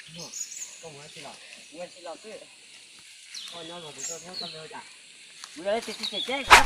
Koj mus ua si los? Ua si los xwb. Koj nyob los tus koj thiab koj lawv cas? Kuv yog leej twg tsis tseem teb kuv.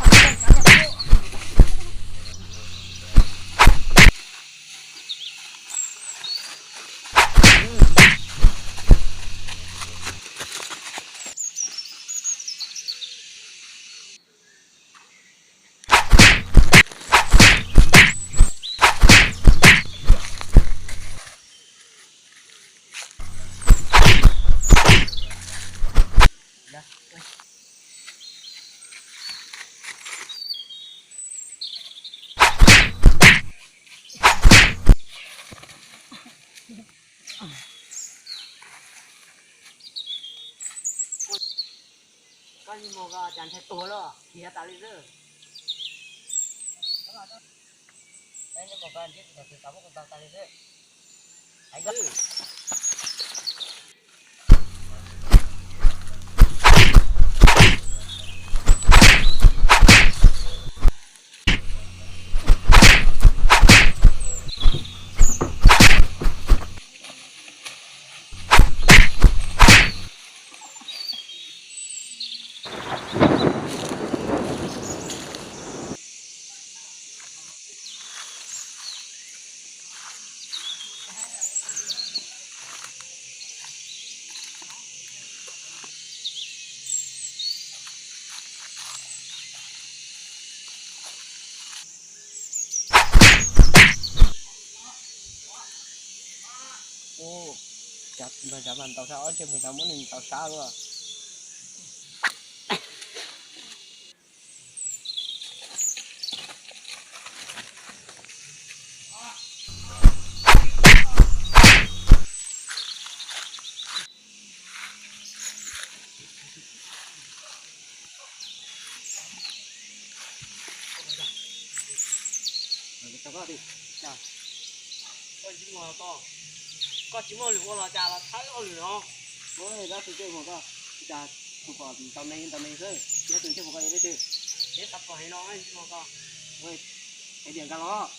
Koj mus ko cas ntshai tuag lawm, khiav tas li xwb. Koj mus ko ntshai tuag tas li xwb. Ub, cov mas ntaus sab ob tse mus cov muab nws ntaus sab luaj. Koj tsis muaj lwm ua los cas los thawb ua lwm no. Ua dab tsi tej mus koj, cas tus pom tau neeg tau neeg xwb, nyob tus ntsej muag koj yog leej twg? Peb xav pom heev no tsis muaj koj. Ua, es diam nkag los.